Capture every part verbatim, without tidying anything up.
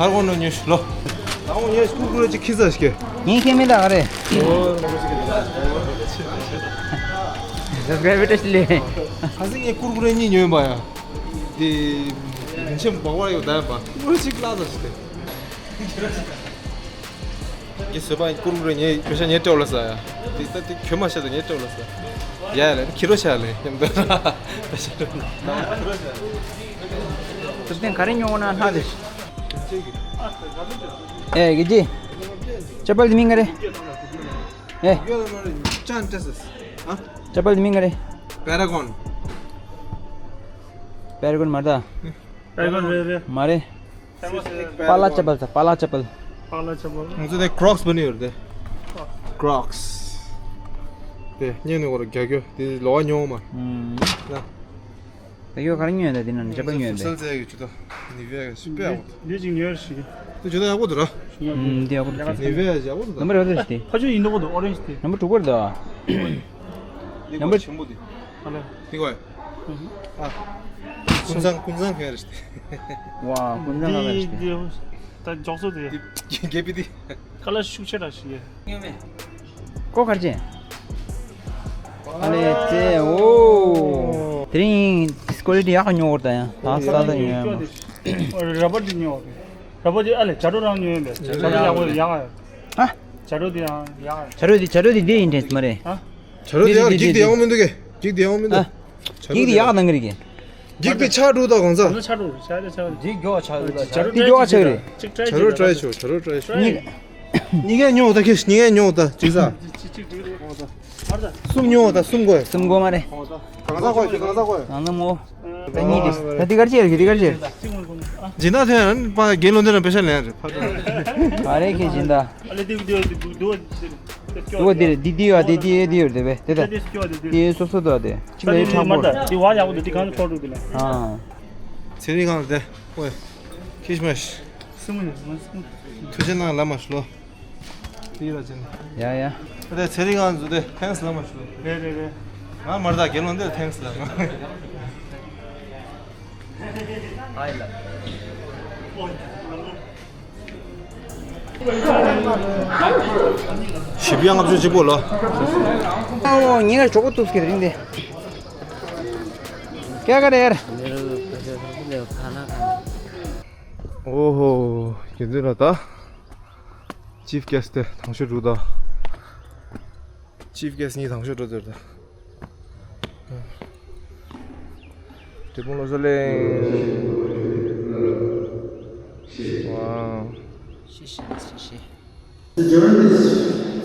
ཧར་གོང་ནང་ཉོས་ཤིག་ལོ། ད་འོང་ངས་ཀུར་ཀུ་རེ་ཅིག་ཁྱི་ཟ་ཞིག་གི། ངས་ཁྱི་མི་ད་ག་རེད། ཨོ། ཁ་སང་ངས་ཀུར་ཀུ་རེ་གཉིས་ཉོས་པ་ཡ། དེ་མི་ཆེན་བག་བར་ཡོད་ད་ཡ་པ། ཀུར་ཀུ་རེ་ཅིག་ལ་ཟ་ཞིག་གི། ངས་བཟོས་པ་ཀུར་ཀུ་རེ་ངས་པེ་ཤ་ངས་སྤྲད་ལ་ཟ་ཡ། དེ་ད་དེ་གྱོད་མ་བཤད་ད་ངས་སྤྲད་ལ་ཟ། ཡ་ཡ་ལ་ཁྱི་རོ་ཤ་ལེ་ཡིན་ད། ཁྱི་རོ་ཤ་ལེ། ད་ག་རེ་ཉོ་ན་ལྷ་དེ། ཨེ་གི་ཅི། ཅ་པལ་དེ་མིང་ག་རེ། ཨེ། ཅ་པལ་དེ་མིང་ག་རེ། པེ་ར་གོན། པེ་ར་གོན་མ་རེད་ད། པེ་ར་གོན་རེད་རེད། མ་རེད། པ་ལ་ཅ་པལ་ད་པ་ལ་ཅ་པལ། པ་ལ་ཅ་པལ། ང་ཚོ་དེ་ཀྲོག་སི་བུ་ནི་ཡོད་རེད་དེ། ཀྲོག་སི། དེ་ཉེ་ནས་འོར་རྒྱ་གྱོ་དེ་ལོ་བ་ཉོ་མ། ཨུམ། ན། ད་ཡོད་ག་རེ་ཉོས་ཡོད་ད་དེ་ནང་ཅ་པལ་ཉོས་ཡོད་ད། སལ་ཙེ་གི་ཅུ་ཏོ་ནི་ཝེ་གི་ཤི་པེ་ཨོ། འདི་ཅིག་ཉོས་ཤིག་དེ་ཅུ་ཏོ་ཡག་པོ་འདུག་ར། ཨུམ་འདི་ཡག་པོ་འདུག་ནི་ཝེ་ཡག་པོ་འདུག་ནམ་པར་ཡག་པོ་འདུག་དེ། ཕ་ཆུ་ཡིན་འདུག་གོ་འདུག་ཨོ་རེན་ཇི་དེ། ནམ་པར་དྲུག་པར་འདུག་ནམ་པར་ཆེན་པོ་དེ། ཨ་ལེ། དེ་གོ། ཨ། ཀུན་བཟང་ཀུན་བཟང་ཁེ་རེ་ཤི་དེ། ཝ་ཀུན་བཟང་ལ་རེ་ཤི་དེ། ད་འཇོག་སོ་དེ། དེ་རྒྱལ་པི་དེ། ཁ་ལ་ཤུགས་ཆེ་ར་ཤི་ཡེ། ཀོ་གར་ཅན། ཨ་ལེ་ཙེ་ཨོ། དེ་རིང་ཀོ་ལི་ཊི་ཡག་ཉོ་བར་ད་ཡང་ད་ས་ད་ཉོ་ཡ་མ། ར་བར་དེ་ཉོ་བ་རེད། ར་བར་དེ་ཨ་ལེ་བྱ་སྒྲོ་རང་ཉོ་ཡ་མེད། བྱ་སྒྲོ་ཡག་པོ་ཡག་ཡ། ཨ། བྱ་སྒྲོ་དེ་ཡང་ཡག་ཡ། བྱ་སྒྲོ་དེ་བྱ་སྒྲོ་དེ་འདི་ཡིན་དྲན་མ་རེད། ཨ། བྱ་རོག་དེ་ཡང་འགྱིག་དེ་ཡག་མི་འདུག་གས། འགྱིག་དེ་ཡག་མི་འདུག་ཨ། འགྱིག་དེ་ཡག་གནང་གི་རེད་གས། འགྱིག་དེ་ཆག་འགྲོ་ད་གང་ཟག་ཆག་འགྲོ་ཆག་འགྲོ་ཆག་འགྲོ། འགྱིག་མགྱོགས་ཆག་འགྲོ་ད་ཆག་འགྲོ། འདི་མགྱོགས་ཆག་རེད། ཆག་འགྲོ་ཊ་རའི་ཆོ་ཆག་འགྲོ་ཊ་རའི་ཆོ། གཉིས། གཉིས་ཀ་ཉོ་ད་ཁྱེད་གཉིས་ཀ་ཉོ་ད་ཅི་ཟ། གསུམ་ཉོ་ད་གསུམ་དགོས། གསུམ་དགོས་མ་རེད། གང་ཟག་དགོས་གང་ཟག་དགོས། གང་ཟག་མོ། ད་གཉིས་དེ་ད་འདི་གར་ཅི་ཡར་གི་འདི་གར་ཅི་ཡར། སྦྱིན་བདག་ཐོན་ཡང་པ་རྒན་ལོ་འདི་རང་པེ་ཤ་ལེན་རེད་ཕ་ཏོ། ཨ་རེ་ཁྱེད་སྦྱིན་བདག་ཨ་ལེ་དེ་བི་ཌི་ཡོ་དེ་བི་ཌི་ཡོ་དེ་དེ་སྐྱོ་དེ་རེད། འདི་འདི་ཡོད་དེ་འདི་ཨེ་འདི་ཡོད་དེ་བས་དེ་ད། དེ་སྐྱོ་དེ་དེ། དེ་སོ་སོ་དོ་དེ་གཅིག་ལ་ཡོད་ཆག་པོ། དེ་བ་ཡག་པོ་འདུག་དེ་གང་ཚོགས་འདུག་དེ་ལ། ཨ། ཚེ་རིང་གང་དེ། ཨོའི། ཁྱི་ཤི་མ་ཤི། སྲིང་མོ་ཡོད་མ་སྲིང་མོ། ཐུགས་རྗེ་གནང་ལ་མ་ཤི་ལོ། དེ་ཡོད་ལ་ཅན། ཡ་ཡ། ཨ་དེ་ཚེ་རིང་གང་ཚོ་དེ་ཐེངས་ལ་མ་ཤི་ལོ། རེད་རེད་རེད། ང་མར་ད་རྒན་ལོ་འདིར་ཐེངས་ལ་ང་། ཨ་ཡི་ལ། ཞིབ་ཡང་ལྔ་བཅུ་གཅིག་པོ་ལོ། ཨོ་ཉིན་ལ་གྲོགས་པོ་ཐུག་སྐད་རིང་དེ། ཀྱ་ག་རེ་ཡར། ཨོ་ཧོ། རྒྱུ་འདི་ལ་ད། ཅིབ་གེ་སི་དེ་དང་ཤོས་འགྲོ་ད། ཅིབ་གེ་སི་གཉིས་དང་ཤོས་འགྲོ་དེར་ད། དྲེད་ཕུང་ལོ་སོ་ལེ། ཝའོ། ཤི་ཤི་ཤི་ཤི།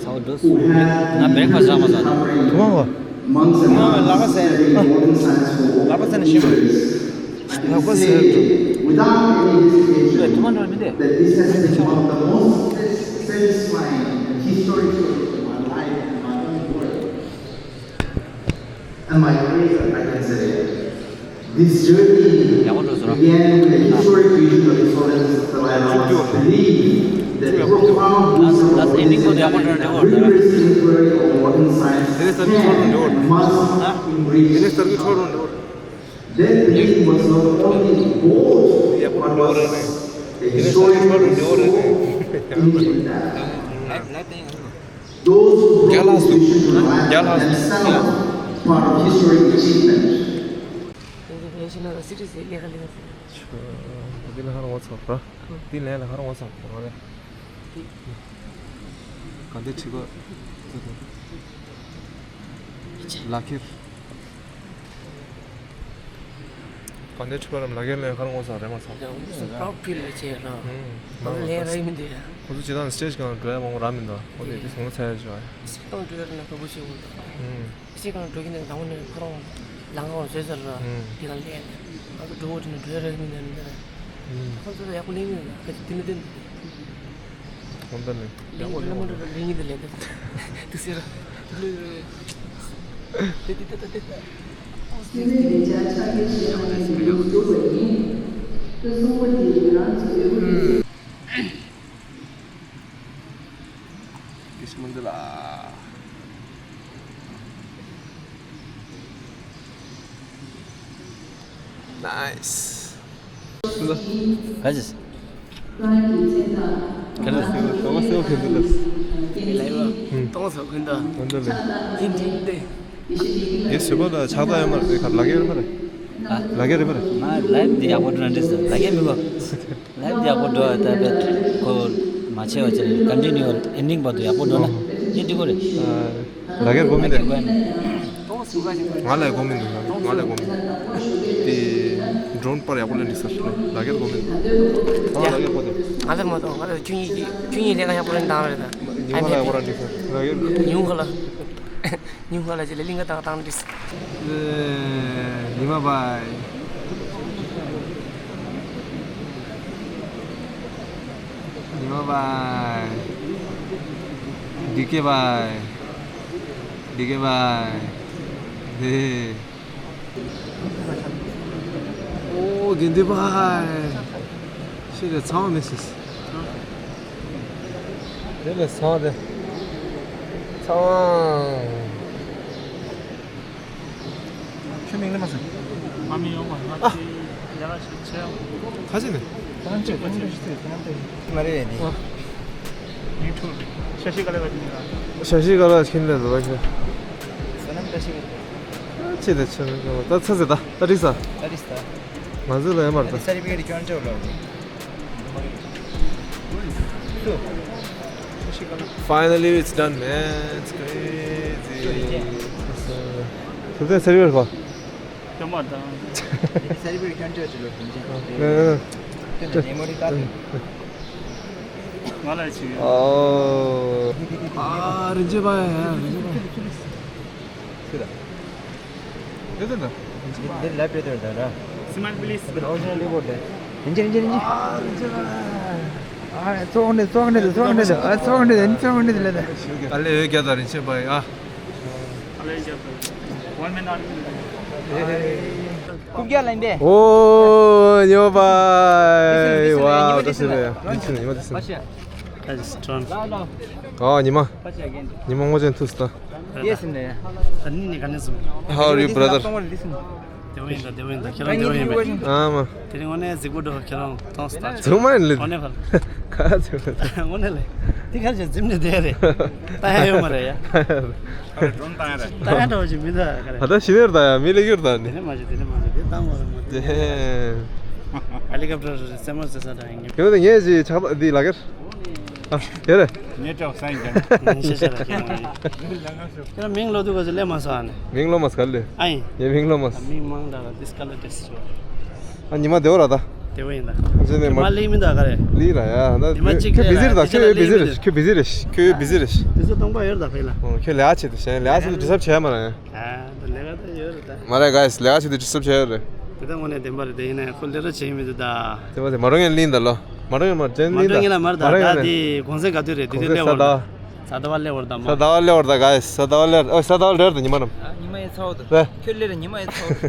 ཚའོ་འགྲོ་སོང་། ང་བེག་ཕ་སི་རག་མ་སོང་། ཐུ་མ་བ། ལག་པ་སེ། ལག་པ་སེ་ནས་ཤི་མོ་འདི་ལ། ལག་པ་སེ་འགྲོ། ཐུ་མ་འགྲོ་མི་འདུག And my praise, I can say, this journey began with the historic vision of His Holiness the Dalai Lama's belief that profound wisdom of Buddhism and rigorous inquiry of modern science can and must enrich the heart. That belief was not only bold, but was a historic and so infinite. Those who broke this vision to life are themselves part of historic achievement. འདི་ལ་ཧ་རང་བ་ཚོགས་ར། འདི་ལས་ལ་ཧ་རང་བ་ཚོགས་ར་རེད། ག་འདི་ཁྲི་གོ། ལ་ཁིར། ག་འདི་ཁྲི་གོ་རམ་ལ་ཁིར་ལས་ཧ་རང་བ་ཚོགས་རེད་མ་ཚོགས། ཡང་ཁོ་ཚོ་པྲོག་ཕིལ་ལ་བྱས་ར། ཁོ་ཚོ་ལས་ར་ཡིན་མི་འདུག་ཡ། ཁོ་ཚོ་ཇི་ལྟར་སི་ཊེཇ་སྒང་འགྲོ་ཡ་མང་པོ་ར་མི་འདུག་ཁོ་ཚོ་དེ་སོང་ཚ་ཡ་བྱོས་ཡ། སི་ཊེཇ་སྒང་འགྲོ་ཡ་ར་ན་ཁོ་བོ་ཞིག་འོང་འདུག་སྤྱིར་བཏང་འགྲོ་གི་ནས་དང་པོ་ནས་ཁོ་རང་ལང་ཁ་བཟོས་ཚར་ར། ཨུམ། དེ་ག་ལས་ནས་ང་ཚོ་འགྲོ་བོ་དེ་ནས་འགྲོ་ར་མི་ནས་ནས། ཨུམ། ཁོ་ཚོ་ལ་ཡག་པོ་ལེན་མི་ཡོད་ན་ཁ་ཅིག་དེ་ནས་དེ་ནས། ཁོང་ཚོ་ནས་ཡག་པོ་ལེན་མ་འགྲོ་ར་ལེན་གི་དེ་ལེན་དེ་དེ་ཟེར་ར། དེ་ནས་དེ་དེ་དེ་དེ། ཨུམ། ཀིས་མ་འདི་ལ། ནའིས། ག་ཅི། ག་རེ་ཟེར་བ་ཟེར་བ་ཁེལ་འདུག་ལ། ལའི་ཝ་ཨུམ། གཏོང་ཟེར་གོ་འདུག་ཨོ་འདུག་ལ། ཡིན་འདི་འདི། ངའི་བཟོད་པ་ལ་ཆགས་སྡང་ཡོད་མ་རེད། ཁ་ལ་རྒྱ་རེད་མ་རེད། ཨ། ལ་རྒྱ་རེད་མ་རེད། ང་ལའིབ་འདི་ཡག་པོ་འགྲོ་ན་འགྲིག་ཟེར། ལ་རྒྱ་མི་གོ། ལའིབ་འདི་ཡག་པོ་འགྲོ་བ་ད་བེད་ཁོ་མ་ཆེ་བ་ཅིག་ཀོན་ཊི་ནིའུ་ཨེན་ཌིང་བར་དུ་ཡག་པོ་འགྲོ་ན་ངས་འགྲིག་གོ་རེད། ཨ། ལ་རྒྱ་གོ་མི་འདུག་ང་ལ་གོ་མི་འདུག་ང་ལ་གོ་མི་འདུག་དེ་ཌོ་རོན་པར་ཡག་པོ་ལེན་འགྲིག་ས་རེད། ལ་རྒྱ་གོ་མི་འདུག་ཨ། ལ་རྒྱ་གོ་དེ། ང་ལ་མ་གཏོགས་ང་ལ་ཁྱོད་གཉིས་ཀྱིས་ཁྱོད་གཉིས་ལས་ཀ་ཡག་པོ་ལེན་བཏང་བ་རེད་ད། ཉི་མ་ལ་ཡག་པོ་རང་འགྲིག་ས་ལ་རྒྱ། ཉི་མ་ཁ་ལ། ཉུང་ཁ་ལ་ཅི་ལ་གླིང་ག་དང་དང་འདྲིས། ཉི་མ་བའི། ཉི་མ་བའི། ཌི་ཀེ་བའི། ཌི་ཀེ་བའི། ཨོ་དགེ་འདུན་བའི། ཤེས་རེ་ཚང་བ་མི་སྲིད། དེ་ལས་སང་དེ། ཚང་བ། ཁྱོད་མིང་ལ་མ་ཟེར། ང་མིང་ཡོང་མ་ང་ཨ། ཚོའི་རྒྱ་གར་ཞིག་ཆེ། ཁ་ཅིག་ནས། ཁོ་རང་ཚོས་ཁོ་རང་ཚོས་ཁྱི་ཚོས་ཁོ་རང་ཚོས། མ་རེད་རེད་འདི། ཨ། མིང་ཐུར། ཤ་ཤི་ཀ་ལ་ག་ཅི་ནས་ར། ཤ་ཤི་ཀ་ལ་ཁྱི་ལ་འགྲོ་ད་ཁྱོད། བསོད་ནམས་བཀྲ་ཤིས་ཀྱི། ཨ་ཅི་དེ་ཆེ་ནས་འགྲོ་ད་ཚ་ཟེར་ད་ད་འགྲིག་ས། ད་འགྲིག་ས། ང་ཚོ་ལ་ཡོད་མ་རེད་ད། ད་འདི་སར་པི་ཀེ་ཊི་སྐྱོན་བརྗོད་ལོ། Finally, it's done, man. It's crazy. ཐུབ་བསྟན་སེར་བེར་གོ། སྐྱོ་མ་དང་། སེར་བེར་སྐྱོན་བརྗོད་ཅིག་ལོ་དུང་ཅན། ཨ། ཁྱོད་ནས་མེ་མོ་རི་ལྟ་དུས། ང་ལ་ཅིག་ཡོད། ཨོ། ཨ། རིན་ཆེན་པ་ཡ། རིན་ཆེན་པ། ཤི་ད། ཡོད་ད། འདི་ལ་པེ་ཏོར་ད་ར། Smile, please. འདི་ཨོ་རི་ཇི་ནལ་ལི་བོར་ད། རིན་ཆེན་རིན་ཆེན་རིན་ཆེན། ཨ་རིན་ཆེན་ཨ་ཚོགས་ནི་ཚོགས་ནི་ཚོགས་ནི་ཨ་ཚོགས་ནི་ཚོགས་ནི་ལ་ད། ཨ་ལེ་ཡོད་རྒྱ་ད་རིན་ཆེན་པ་ཡ། ཨ་ལེ་རྒྱ་ད། One man army. ཀུབ་རྒྱ་ལ་ཡིན་པས། ཨོ་ཉོ་པ། Listen, listen, ཝའོ་ཉི་མ་ད་སེ་རེ་ཡ། Listen, ཉི་མ་ད་སེ། Pasha. That is strong. ཨོ་ཉི་མ། Pasha again. ཉི་མ་སྔོ་ཆེན་ཐུག་སྟ། Yes, in there. ད་ནི་ནི་ག་ནས་སོང་། How are you, brother? Listen. དེ་བོ་ཡིན་ད་དེ་བོ་ཡིན་ད་ཁྱེད་རང་དེ་བོ་ཡིན་པས། ཨ་མ། དེ་རིང་དངོས་གནས་གཟིགས་པོ་འགྲོ་ཁྱེད་རང་མཐོང་སྟ། ཚང་མ་ཡིན་ལེ། དངོས་གནས་ཕར་ཚུར་ད། དངོས་གནས་ལེ། དེ་ག་ཚོད་འཛིམ་ནས་བསྡད་རེད། ད་ཡ་ཡོད་མ་རེད་ཡ། ཨ་རེ་ཌོན་བཏང་ཡ་རེད། ད་ཡ་འདྲ་བ་ཞིག་མི་འདུག་ག་རེ། ད་ལྟ་ཤི་ནས་ད་ཡ་མི་ལེགས་ཡོད་ད་ནི། དེ་ནས་མ་ཤི་དེ་ནས་མ་ཤི་དེ་བཏང་བ་རེད་མ་དེ། དེ། ཧེ་ལི་ཀོབ་ཊར་རེད་སེ་མོ་སེ་ས་ད་ཡིན། ཡོད་ད་ངས་ཅི་ཆགས་འདི་ལ་ཀར། ཨ། དེ་རེད། ངས་སྐྲག་ས་ཡིན་ཀྱང་། ཤེས་བྱ་ལ་ཁྱེད་རང་ཡིན། ཁྱེད་རང་མིང་ལོ་དུ་ག་ཚོད་ལས་མ་སོང་ཨ་ནི། མིང་ལོ་མ་སྐལ་ལེ། ཨ་ཡིན། ངའི་མིང་ལོ་མ། མིང་མང་དྲགས་ལ་ཏིས་ཀ་ལ་ཏིས་ཆོ། ཨ་ཉི་མ་དེ་བོ་ར་ད། དེ་བོ་ཡིན་ད། ཁྱེད་ནས་མ་མ་ལི་མི་ད་ག་རེ། ལི་ར་ཡ་ད། ཉི་མ་གཅིག་ཁྱོད་ལས་ར་བི་ཟི་རེད་ད། ཁྱོད་བི་ཟི་རེད། ཁྱོད་བི་ཟི་རེད། ཁྱོད་བི་ཟི་རེད། དེ་ཚོ་སྟོང་པ་ཡོད་ད་ཕེ་ལ། ཁྱོད་ལས་ཨ་ཆེ་དུ་ཞེན་ལས་ཨ་ཆེ་དུ་ཏི་སབ་བྱས་མ་ར་ཡ། ཨ་ད་ལས་ཀ་ད་ཡོད་ར་ད། མ་རེད་ག་ཡིས་ལས་ཨ་ཆེ་དུ་ཏི་སབ་བྱས་ཡོད་རེད། དེ་ད་དངོས་གནས་བདེན་པ་རེད་དེ་ཡིན་ན་ཁོ་ལས་ར་བྱས་མི་འདུག་ད། དེ་མ་ཟད་མ་རུང་ཡང་ལིན་ད་ལོ། མ་རུང་ཡང་མ་ཅན་མ་ལིན་ད། མ་རུང་ཡང་ལ་མ་རེད་ད། མ་རུང་ད་ཡང་དེ་གོང་ཚད་ག་དུས་རེད་དེ་དུས་གོང་ཚད་ལས་ས་བར་ད། ད། ས་ཟླ་བ་ལས་བར་ད་མ། ས་ཟླ་བ་ལས་བར་ད་ག་ས་ཟླ་བ་ལས་ཨོ་ས་ཟླ་བ་ལས་བར་ད་ཉི་མ་རམ། ཨ་ཉི་མ་ཡི་ཚ་བོ་ད། རེད། ཁྱོད་ལས་ར་ཉི་མ་ཡི་ཚ་བོ་ད།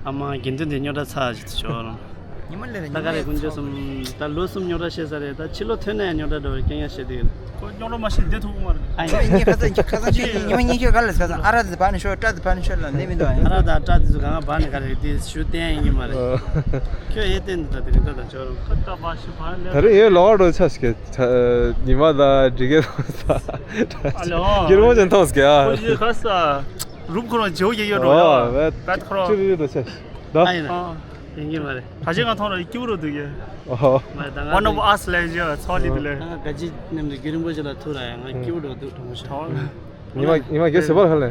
ཨ་མ་དགེ་འདུན་དེ་རྙོག་དྲ་ཚ་ཞིག་ཏུ་ཤོར་རང་། ཉི་མ་ལས་ར་ཉི་མ་ཡི་ཚ་བོ་ད། ད་ག་རེ་དཀོན་མཆོག་གསུམ་ད་ལོ་གསུམ་རྙོག་དྲ་བཤད་ས་རེད། ད་ཕྱི་ལོ་ཐོན་ནས་རྙོག་དྲ་འགྲོ་བའི་རྐྱང་རྐྱང་བཤད་དུས། ཁོ་རྙོག་དྲ་མ་ཤེས་བསྡད་ཐུབ་ཀྱི་མ་རེད། ཨ་ཡིན། ཉི་མ་གཉིས་ཁ་སང་ཁ་སང་ཁྱོད་ཉི་མ་གཉིས་ཁྱོད་ག་ལ་ཟ་ས་ཨ་ར་དེ་བ་ནི་ཤོར་སྐྲ་དེ་བ་ནི་ཤོར་ལ་ནི་མི་འདུག་ཨ་ཡིན། ཨ་ར་ད་སྐྲ་དེ་ཚོ་གང་ག་བ་ནི་ག་རེ་དེ་ཞུ་བསྟན་ཡིན་གྱི་མ་རེད། ཨ། ཁྱོད་ཨེ་བསྟན་འདུག་ད་དེ་རིང་ད་ད་འབྱོར། ཁ་ད་བ་ཤི་བ་ལེ། ད་རེས་ཡོད་ལོག་འགྲོ་ཆ་ཞིག་གི་ཉི་མ་ད་འགྲིག་གི་ད། ཨ་ལོ། སྐྱུར་མོ་ཅན་ཐོག་སྐྱ། ཁོ་ཡི་ཁ་ས་རུབ་ཁོ་རང་བྱེའུ་ཡི་ཡོད་རོ་ཡ། ཨོ་བེད་ཁོ་རང་ཅི་རུ་ཡོད་ཆ་ཞིག་ད། ཨ་ཡིན་ན། ཨ། ཡིན་གྱི་མ་རེད། ད་ཅི་ང་མཐོང་ར་སྐྱུར་རུ་འདུག་གི། ཨོ། མ་རེད་ད་ང་One of Us ལས་ཡོད་ཚོགས་ལི་དུ་ལས། ད་ང་ག་ཅི་མཉམ་དུ་རྒྱུན་རིང་པོ་ཞིག་ལ་ཐུག་ར་ཡ་ང་སྐྱུར་རུ་འདུག་གྲོགས་མོ་ཞིག་ཉི་མ་ཉི་མ་རྒྱལ་བཟོད་པར་ཧ་ལས།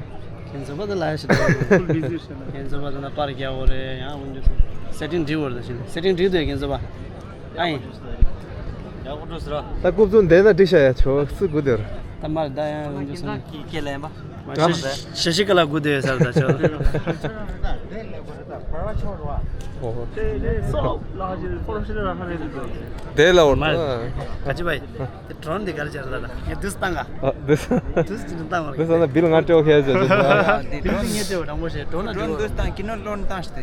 རྒྱལ་བཟོད་པ་དེ་ལ་ཡ་ཞིག་འདུག Full busy ཞིག་ལ། རྒྱལ་བཟོད་པ་དེ་ན་པར་རྒྱག་འོ་རེད་ཡང་འོན་ཀྱང་སེ་ཊིང་འགྲིག་འོ་རེད་ད་ཞིག་སེ་ཊིང་འགྲིག་འདུག་རྒྱལ་བཟོད་པ། ཨ་ཡིན། ད་ཀུབ་ཙུང་འདས་ན་འགྲིག་ཤག་ཡ་ཆོག་སུ་དགོས་དེར། ད་མར་ད་ཡང་ཡང་ཡང་སོང་། ཀི་ཀེ་ལ་ཡིན་པ། ཤ་ཤི་ཀ་ལ་དགོས་དེ་ཡོད་ས་རེད་ད་ཆོག་དེ་ལ་འོར་མར་ད། ག་ཅི་བ་ཡིན། དེ་ཌོ་རོན་འདི་ག་རེ་བྱས་ལ་ད་ངས་དུས་བཏང་ག་ཨ་དུས། དུས་ཀྱི་ནི་བཏང་བ་དུས་བཏང་ན་བིལ་ང་སྤྲད་ཁས་བྱས་ད་དུས་ཀྱི་ངས་སྤྲད་བ་དྲང་པོ་བྱས་འགྲོ་ན་འགྲོ་དུས་བཏང་ཀི་ནོ་ལོན་བཏང་ཤི་ཏེ།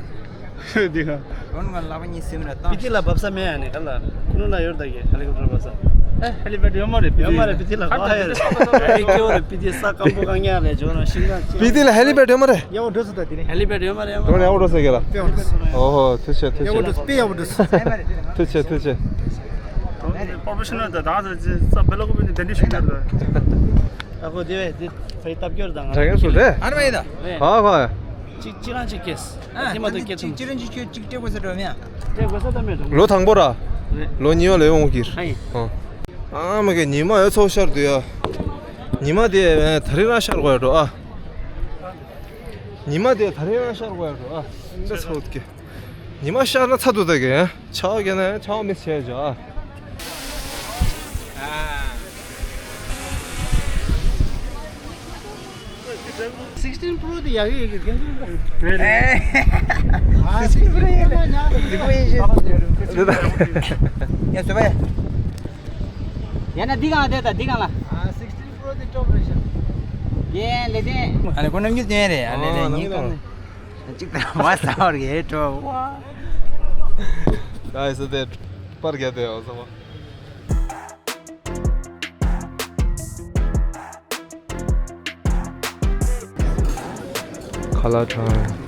འདི་ག་ལོན་ང་ལ་བ་གཉིས་སེམས་ལ་བཏང་པི་ཏི་ལ་བབས་ས་མེད་ཡ་ནི་ག་ལ་ཁུ་ནུ་ལ་ཡོད་ད་གི་ཧེ་ལི་ཀོབ་ཊར་བབས་ས། ཨེ་ཧེ་ལི་པེ་ཌི་ཡོད་མ་རེད། ཡོད་མ་རེད། པི་ཏི་ལ་ག་ལ་ཡོད་རེད། ཨེ་ཀེ་བོ་རེད། པི་ཏི་ས་སྐམ་པོ་གང་ཉག་རེད་འཇོག་ན་ཤིང་ད་ཅི། པི་ཏི་ལ་ཧེ་ལི་པེ་ཌི་ཡོད་མ་རེད། ཡག་པོ་འགྲོ་སོང་ད་དེ་རིང་། ཧེ་ལི་པེ་ཌི་ཡོད་མ་རེད། ཡོད་མ་རེད། ཡག་པོ་འགྲོ་སོང་གི་ལ། དཔེ་ཡག་པོ་འགྲོ་སོང་། ཨོ་ཧོ་ཐུགས་རྗེ་ཆེ་ཐུགས་རྗེ་ཆེ། ཡག་པོ་འགྲོ་སོང་། དཔེ་ཡག་པོ་འགྲོ་སོང་། ཐུགས་རྗེ་ཆེ་ཐུགས་རྗེ་ཆེ། པོར་ཕེ་ཤ་ནལ་དང་ད་ང་ཚོ་རྩ་བེ་ལ་ཀོ་པི་ནི་དེ་འདྲ་ཞིག་ཡོད་རེད། ཨ་ཁོ་དེ་བས་དེ་ཕའི་སྟབས་སྐྱོར་དང་། དྲ་རྒྱ་སུ་རེད། ཨ་ར་མ་ཡི་ད། ཧ་ཧ། གཅིག་གཅིག་རང་གཅིག་སྐྱེས། ཨ་ཉི་མ་དང་སྐྱེས་ཐུང་། གཅིག་རང་གཅིག་ཁྱོད་གཅིག་སྤྲད་དགོས་ས་འགྲོ་མེད་ཨ། སྤྲད་དགོས་ས་ད་མེད་འགྲོ། ལོ་དང་པོ་ར། རེད། ལོ་གཉིས་པ་ལས་འོང་གིར། ཨ་ཡིན། ཨ་མ་གི་ཉི་མ་ཡོད་ཚོགས་ཤར་དུ་ཡ། ཉི་མ་དེ་ད་རིང་རང་ཤར་དགོས་ཡ་འགྲོ་ཨ། ཉི་མ་དེ་ད་རིང་རང་ཤར་དགོས་ཡ་འགྲོ་ཨ། འདི་ཚོགས་ཀྱི། ཉི་མ་ཤར་ན་ཚ་འདུག་ད་གི། ཆར་པ་བརྒྱབ་ན་ཆར་པ་མི་ཆེ་ཇོ་ཨ། Sixteen Pro དེ་ཡག་ཡོད་ཀྱི་རྒན་ཚོ། རེད་རེད། ཨ་Sixteen Pro ཡིན་ལ་ཡག་ཡོད་ཀྱི། ཡ་སོ་བ་ཡ། ཡ་ན་འདི་གང་ལ་བསྡད་ད་འདི་གང་ལ། ཨ་Sixteen Pro དེ་ཊོབ་རེད་ཤག་ཡེ་ལེ་དེ། ཨ་ལེ་ཁོ་རྣམ་འགྱུར་ཅན་རེད། ཨ་ལེ་ལེ་ཨ་ཉིན་གང་ནས། གཅིག་དང་བ་ཟ་བར་གྱི་ཊོབ་ཝ། ད་ཨེ་ས་དེ་པར་རྒྱབ་དེ་ཡོད་སོང་། ཁ་ལག་ཁྲང་